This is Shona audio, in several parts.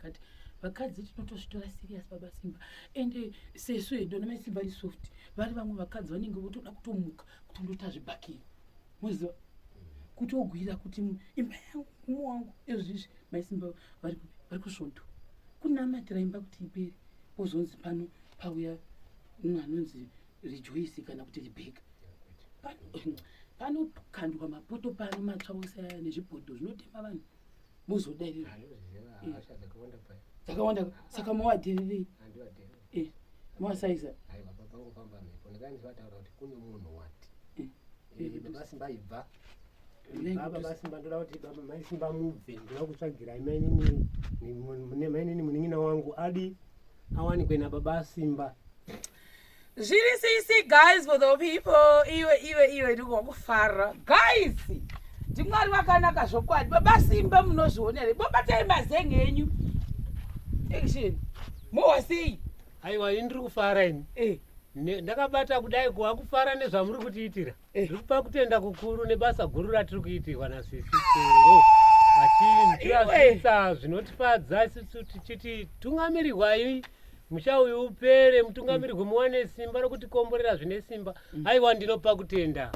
zvakati. Vakadzi tinotozvitora serious baba Simba. Ende sesu hedu ana mai Simba ari soft. Vari vamwe vakadzi vanenge votoda kutomuka kutondoita zvibhakera. Moziva kutogwira kuti imba yangu mume wangu ezvizvi mai Simba vari kupi? Vari kusvondo. Kunamatira imba kuti ipere. Pozonzi pano pauya munhu anonzi Rejoice kana kuti Rebecca. Panokandwa mapoto pano matsva ose aya nezvibhodho zvinotema vanhu mozodairira dzakawanda saka mowadhererei eh, mowasaiza eh, eh, baba ibva baba simba ndoda kuti baba mai simba mubve ndoda kutsvagirai mainini mainini munin'ina wangu adi awanikwe nababa simba. Zviri sisi guys for the people. Iwe iwe iwe ndikuwa kufara guys. Ndimwari vakanaka zvokwadi. Baba Simba munozviona here? Bobatai mazenge enyu. Action. Mowa sei? Aiwa ini ndiri kufara ini. Eh. Ndakabata kudai kuwa kufara nezvamuri kutiitira. Eh. Ndiri kupa kutenda kukuru nebasa guru ratiri kuitirwa nasisi Chero. Vachintirasisa zvinotifadza isusu tichiti tungamirirwai musha uyu upere mutungamirirwe muwane simba rokutikomborera zvine simba. Aiwa ndinopa kutenda.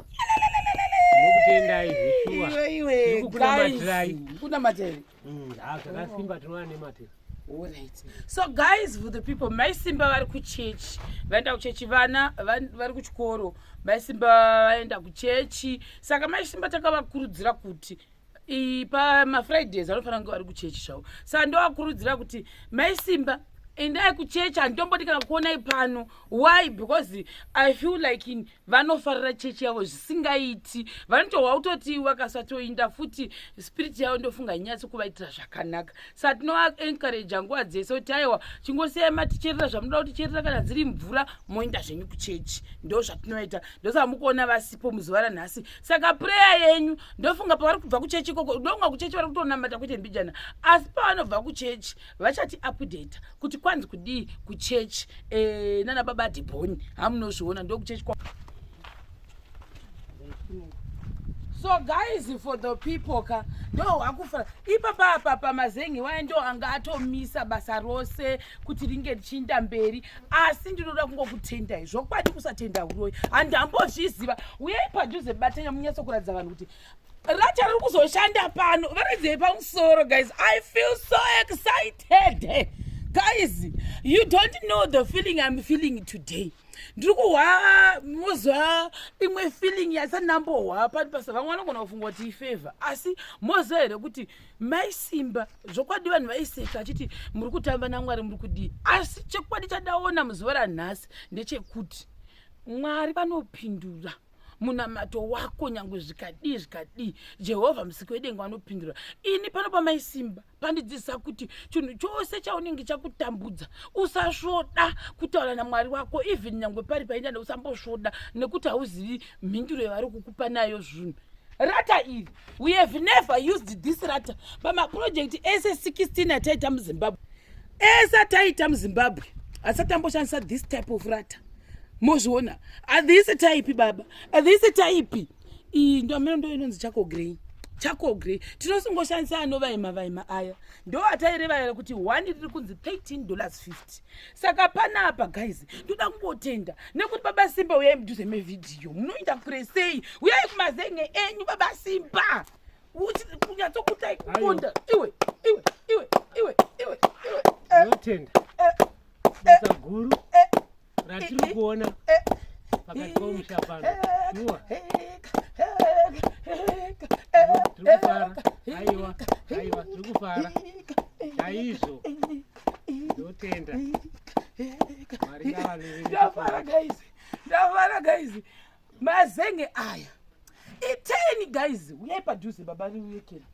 Ndinokutendai zveshuwa. Iwe iwe. Tiri kukunamatirai. Guys, Kunamatirai. Ah, zvakasimba tinovanematira. Alright. So guys, for the people, mai Simba vari kuchechi, vaenda kuchechi, vana vari kuchikoro, mai Simba vaenda kuchechi. Saka mai Simba takavakurudzira kuti pamafridays vanofanira kunge vari kuchechi zvavo. Saka ndovakurudzira kuti mai Simba endai kuchechi, handitombodi kana kuonai pano. Why? Because I feel like in vanofarira chechi yavo zvisingaiti, vanotohwa kutoti vakasatoinda futi spirit yavo ndofunga inyatso kuvaitira zvakanaka. Saka tinovaencouragea nguva dzese kuti aiwa, chingosiyai maticherera zvamunoda kuticherera, kana dziri mvura moenda zvenyu kuchechi. Ndo zvatinoita, ndosaka mukuona vasipo muzuva ranhasi. Saka prayer yenyu ndofunga pavari kubva kuchechi ikoko, ndofunga kuchechi vari kutonamata kwete mbijana, asi pavanobva kuchechi vachati update kuti kwanzi kudii kuchechi eh, nana baba Dhibhoni hamunozviona ndokuchechi kwa. So guys, for the people ka, ndo wakufara ipapa apa pamazenge waya ndo anga atomisa basa rose kuti ringe richiinda mberi, asi ndinoda kungokutendai zvokwadi. Kusatenda uroyi handambozviziva. Uyai padhuze batanya munyatso kuratidza vanhu kuti racha riri kuzoshanda pano. Varedzei pamusoro guys, I feel so excited guys, you don't know the feeling I'm feeling today. Ndiri kuhwa moziva imwe feeling yasandambohwa pani pasa. Vamwe vanogona kufunga kuti ifavor, asi moziva here kuti mai Simba zvokwadi vanhu vaiseka achiti muri kutamba naMwari, muri kudii, asi chokwadi chadaona muzuva ranhasi ndechekuti Mwari vanopindura munamato wako nyange zvikadii zvikadii. Jehovha musiki wedenga vanopindura. Ini pano pamaisimba pandidzidzisa kuti chinhu chose chaunenge chakutambudza usasvoda kutaura naMwari wako, even nyange pari paindane usambosvoda, nekuti hauzivi mhinduro yavari kukupa nayo zvinhu. Rata iri, we have never used this rata pamaproject ese 16 ataita muZimbabwe. Ese ataita muZimbabwe asati amboshandisa this type of rata. Mozviona this type baba, this type iyi ndo amene ndo inonzi charcoal grey. Charcoal grey tinosingoshandisa anovaima vaima aya, ndo ataireva here kuti one riri kunzi $13.50. Saka panapa guys, ndoda kungotenda nekuti baba Simba, uyai mudhuze mevhidhiyo, munoenda kure sei? Uyai kumazenge enyu baba Simba, kunyatsokutai kukonda. Iwe iwe iwe iwe iwe iwe. Ndinotenda basa guru ratiri kuona pakati pomusha pano. Shuwa tiri kufara, aiwa aiwa, tiri kufara chaizvo. Ndotenda Mwari ngavave. Ndafara guys, ndafara guys. Mazenge aya iteni guys, uyai padhuze baba riuyekera.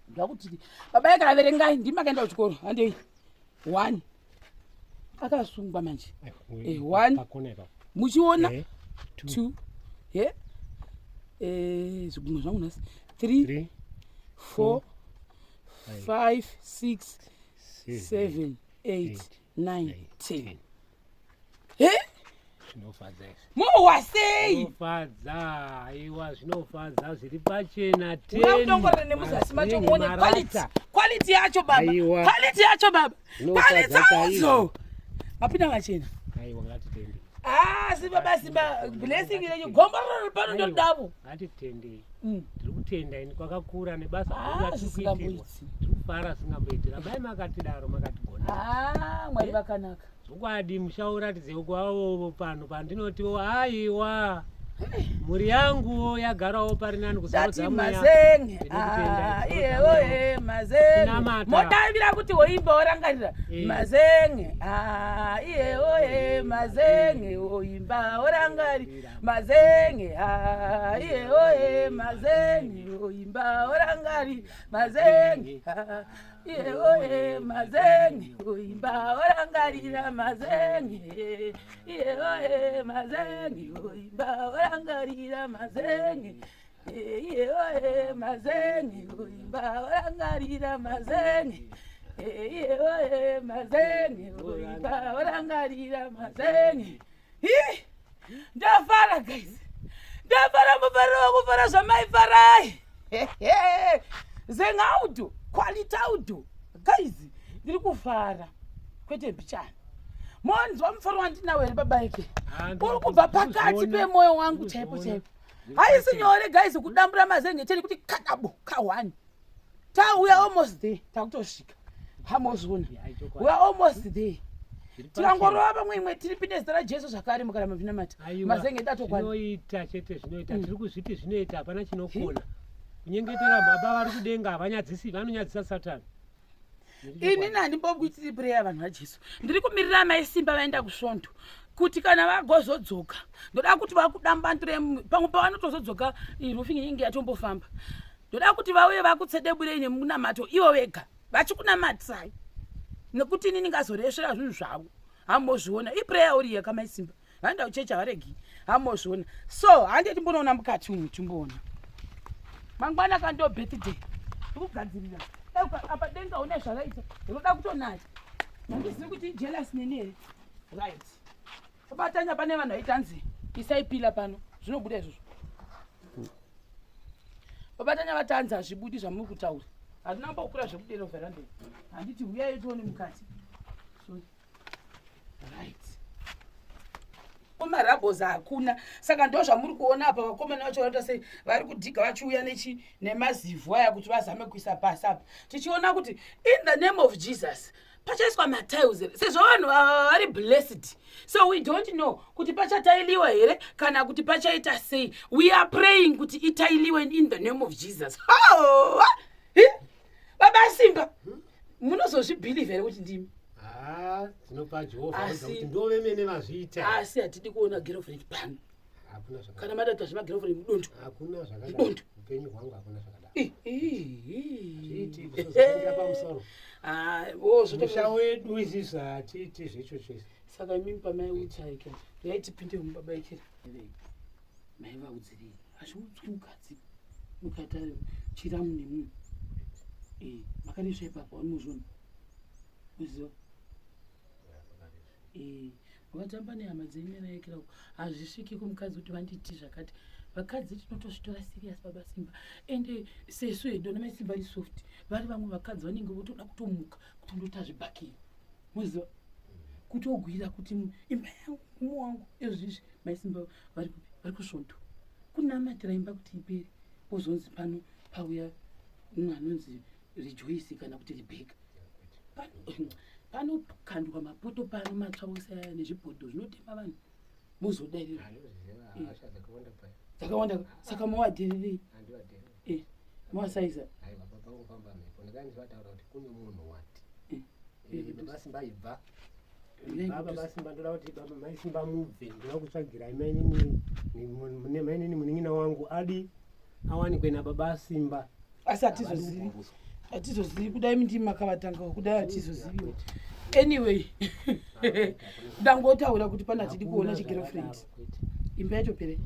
Ndakuti baba yekera, verengai, ndimi makaenda kuchikoro. Handei. One akasungwa manje. One muchiona, two, he zvigumwe zvangu nhasi, three, four, five, six, seven, eight, nine, 10. He. Zvinofadza izvi. Mohwa sei? Zvinofadza, aiwa zvinofadza zviri pachena teni. Unodongorera nemuzasi macho muone quality. Quality yacho baba. Quality yacho baba. Quality auzo. Mapinda machena. Aiwa ngatitende. Ah, simba baba simba blessing renyu gomba roro pano ndodavo. Ngatitende. Tiri kutenda ini kwakakura nebasa ah, guru ratiri kuitirwa. Tiri kufara singamboiti. Rambai makatidaro makatigona. Ah, Mwari eh? vakanaka. Zvokwadi muchauratidze kwavo pano pandinotiwo aiwa mhuri yanguwo yagarawo pari nani kusarudza mazenge ah, iyewoye mazenge modavira kuti woimba worangarira eh. mazenge ah, iyewoye mazenge woimba worangarira mazenge ah, iyewoye mazenge woimba worangarira mazenge Iye oye mazenge oimba orangarira mazenge iye oye mazenge oimba orangarira mazenge iye oye mazenge oimba orangarira mazenge iye oye mazenge oimba orangarira mazenge ndafara guys ndafara mufaro wekufara zvamaifarai zengaudo quality audo guys ndiri kufara kwete mbichana monzwa mufaro wandinawo here baba eke uri kubva pakati pemwoyo wangu chaipo chaipo haisi nyore guys kudambura mazenge chete kuti kadabo ka1 ta we are almost there takutosvika hamozviona we are almost there tikangorova pamwe imwe tiri pinde zita rajesu zvakare mukaramba zvinamata mazenge datokwana zvinoita chete zvinoita mm. tiri kuzviti zvinoita hapana chinokona kunyengetera baba vari kudenga havanyadzisi vanonyadzisa satani ini nandimbokuitiri prayer vanhu vajesu ndiri kumirira mai simba vaenda kusvondo kuti kana vagozodzoka ndoda kuti vakudambandure pamwe pavanotozodzoka roofing inge yatombofamba ndoda kuti vauye vakutsedeburei nemunamato ivo vega vachikunamatirai nekuti ini ndingazoresvera zvinhu zvavo hambozviona iprayer uri yeka mai simba vaenda kuchechi havaregi hamozviona so hande timbonoona mukati umu timboona mangwana ka ndo birthday ndikugadzirira apa denga une zvaraita rinoda kutonaya handizivi kuti ijealous neni here right batanya pane vanhu vaitanzi isai pila pano zvinobuda izvozvo babatanya vatanzi hazvibudi zvamuri kutaura hazvina kumbokura zvekudero veranda handiti huyai tione mukati sorry right kumarabos hakuna saka ndo zvamuri kuona apa vakomana vacho vanoita sei vari kudhiga vachiuya nechi nemazivhu aya kuti vazame kuisa pasi apa tichiona kuti in the name of jesus pachaiswa matiles here sezvo vanhu vari blessed so we don't know kuti pachatailiwa here kana kuti pachaita sei we are praying kuti itailiwe in the name of jesus oh! Baba Simba, munozozvibhilivha here kuti ndimi? Ah, tinopa Jehovha kuti ndovemene vazviita. Asi hatidi kuona girlfriend pano. Hakuna zvakadaro. Kana mada kuita zvemagirlfriend mudundu. Hakuna zvakadaro. Mudundu. Upenyu hwangu hakuna zvakadaro. Zviiti kuzotangira pamusoro. Ah, oh, zvoto wedu isisu hatiiti zvecho chese. Saka imimi pamaiudza ike. Regai tipinde mubaba ikira. Maivaudzirei? Hazviudzwi mukadzi. Mukaita chiramu nemunhu. Eh, makaresva ipapo anozvona. Uziva? Eh, wakatamba nehama dzenyu nanaekera uko. Hazvisviki kumukadzi kuti vanditi zvakati. Vakadzi tinotozvitora serious baba Simba. Ende sesu hedu ana mai Simba vari soft. Vari vamwe vakadzi vanenge votoda kutomuka kutondoita zvibhakera. Muziva? Kutogwira kuti imba yangu murume wangu izvizvi mai Simba vari kupi? Vari kusvondo. Kunamatira imba kuti ipere. Pozonzi pano pauya mumwe anonzi Rejoice kana kuti Rebecca. Panokandwa mapoto pano matsva ose aya nezvibhodho zvinotema vanhu. Mozodairira. Dzakawanda saka mowadhererei? Eh, mowasaiza. Aiwa pangofamba mhepo ndakanzi vataura kuti kune munhu wati. Eh. Eh, baba Simba ibva. Baba Simba ndoda kuti baba mai Simba mubve ndoda kutsvagirai mainini mainini munin'ina wangu adi awanikwe nababa Simba. Asi hatizozivi hatizozivi kudai ndimi makavatangawo kudai hatizoziviwo anyway ndangotaura kuti pana hatidi kuona chigirlfriend imba yacho pere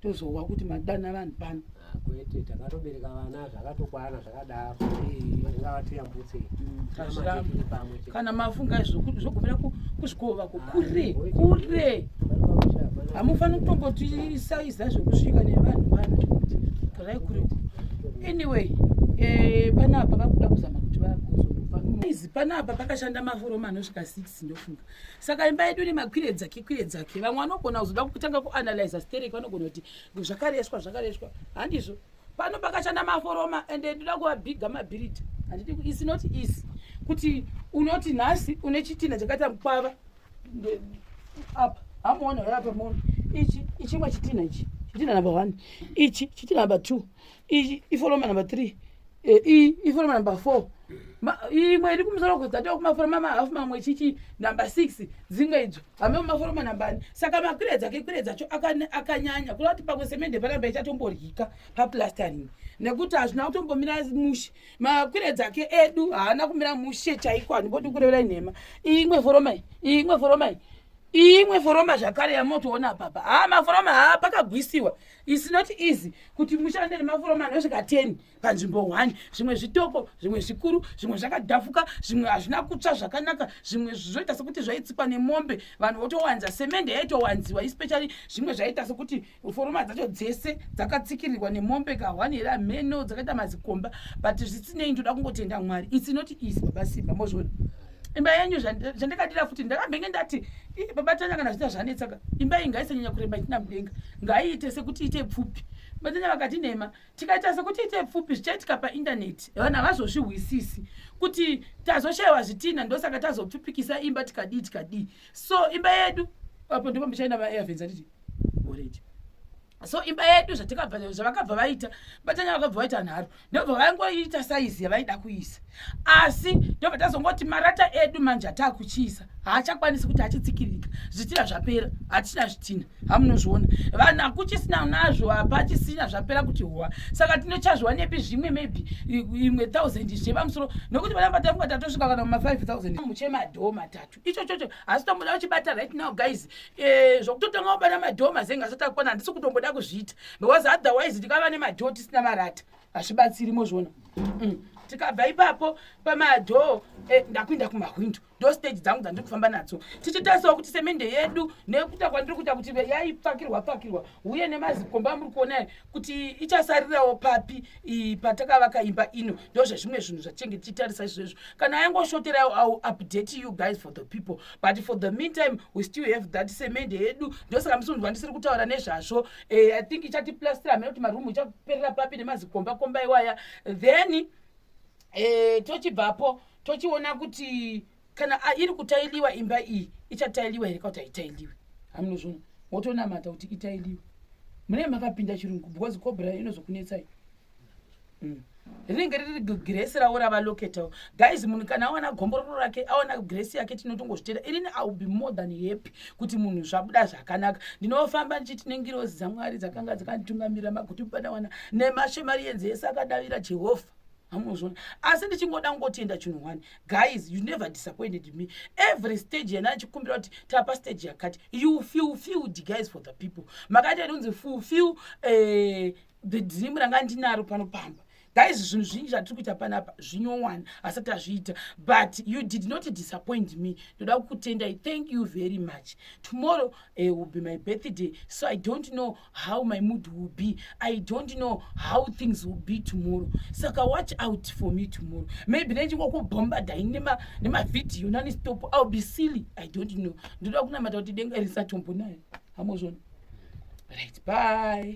tozowa kuti madana vanhu pano ah, kwete takatobereka vana zvakatokwana zvakadaro ringavatiyambutse mm, kana mafunga zvogumira kuzvikova ko kure kure Hamufaniri kutombotisaiza zvekusvika nevanhu pano. Garai kure uko. Anyway, panapa vakuda kuzama kuti vagozopa. Izi panapa pakashanda maforoma anosvika 6 ndofunga. Saka imba yedu ine makwire dzake kwire dzake. Vamwe vanogona kuzoda kutanga kuanalyza sterek, vanogona kuti zvakareswa zvakareswa. Handizvo. Pano pakashanda maforoma ende ndoda kuvabhiga mabhiridi. Handidi, it's not easy kuti unoti nhasi une chitinha chakaita mukwava apa. Hamuona here apa? Muona ichi ichimwe chitinha ichi, chitinha number 1, ichi chitinha number 2, ichi iforoma number 3, iyi iforoma number 4, imwe iri kumusoro kudzatoo kumaforoma mahafu mamwe chichi number 6, dzimwe idzo hame maforoma number ani. Saka makwire dzake kwire dzacho akanyanya kureva kuti pamwe semende panamba ichatomboryika paplastering nekuti hazvina kutombomira mushe. Makwire dzake edu haana kumira mushe chaiko, handimboti kureverai nhema. Iyi imwe foroma, iyi imwe foroma, iyi imwe foroma zvakare yamunotoona apapa. Haa, maforoma haa, pakagwisiwa. It's not easy kuti mushande nemaforoma anosvika 10 panzvimbo 1. Zvimwe zvitoko, zvimwe zvikuru, zvimwe zvakadhafuka, zvimwe hazvina kutsva zvakanaka, zvimwe zvoita sekuti zvaitsikwa nemombe, vanhu votowanza semende yaitowanziwa, especially zvimwe zvaita sekuti foroma dzacho dzese dzakatsikirirwa nemombe ka1 here, ameno dzakaita mazikomba. But zvisinei, ndoda kungotenda Mwari. It's not easy, baba Simba. Mozviona imba yenyu zvandikadira futi. Ndakambenge ndati, "Baba Tanya, kana zviita zvanetsaka, imba iyi ngaisanyanya kureba ichina mudenga, ngaiite sekuti ite pfupi." Batanya vakati nhema, tikaita sekuti ite pfupi zvichaitika paindaneti vanhu havazozvihwisisi kuti tazoshayiwa zvitina, ndosaka tazopfupikisa imba tikadii tikadii. So imba yedu apo ndipo muchaenda maairvens anditi already. So imba yedu zvavakabva vaita, Batanya vakabva vaita nharo, ndobva vangoita saizi yavaida kuisa, asi ndobva tazongoti marata edu manje ataakuchiisa haachakwanisi kuti achitsikirika. Zvitina zvapera, hatichina zvitina, hamunozviona vanhu, hakuchisina nazvo, hapachisina, zvapera kuti hwa. Saka tinochazviwanepi zvimwe? Maybe imwe 1000 zvepamusoro, nekuti vanamba tafunga tatosvika kana muma 5000 muchemadhoo matatu ichochocho. Hasi tomboda kuchibata right now, guys. Zvokutotanga kubata madhoo mazenga asati akwana, handisi kutomboda kuzviita because otherwise tikava nemadhoo tisina marata hazvibatsiri, mozviona. Tikabva ipapo pamadhoo, ndakuenda kumahwindo. Ndo stage dzangu dzandiri kufamba nadzo, tichitarisawo kuti semende yedu nekuita kwandiri kuita kuti yaipfakirwa pfakirwa uye nemazikomba amuri kuona kuti ichasarirawo papi patakavaka imba ino. Ndo zvezvimwe zvinhu zvatinenge tichitarisa izvozvo. Kana yangoshoterawo, I will update you guys, for the people. But for the meantime, we still have that semende yedu, ndosaka musunzwa ndisiri kutaura nezvazvo. I think ichatiplastira hamene kuti marumu ichaperera papi nemazikomba komba iwaya. Then tochibvapo tochiona kuti kana iri kutailiwa imba iyi ichatailiwa here kauti haitailiwi. Hamunozviona, wotonamata kuti itailiwe. Munee makapinda chirungu because cobra inozokunetsai. Rinenge riri grace ravo ravaloketawo, guys. Munhu kana awana gombororo rake, awana grace yake, tinotongozvitenda. Inini I will be more than happy kuti munhu zvabuda zvakanaka. Ndinofamba ndichiti nengirozi dzaMwari dzakanga dzakanditungamirira maguti padawana nemashemarienzi ese akadavira Jehovha, hamunozviona. Asi ndichingoda kungotenda chinhu one, guys: you never disappointed me. Every stage yana ndichikumbira kuti tapa stage yakati, you fulfilled, guys, for the people. Makaita inonzi fulfill the dream ranga ndinaro pano pamba. Guys, zvinhu zvinji zvatiri kuita panapa zvinyowana asati azviita, but you did not disappoint me. Ndoda kukutendai, thank you very much. Tomorrow will be my birthday, so I don't know how my mood will be. I don't know how things will be tomorrow. Saka watch out for me tomorrow. Maybe nechingokubombardai nemavhidhiyo non-stop. I will be silly, I don't know. Ndoda kunamata kuti denga risatombonayo, hamozvona. Right, bye.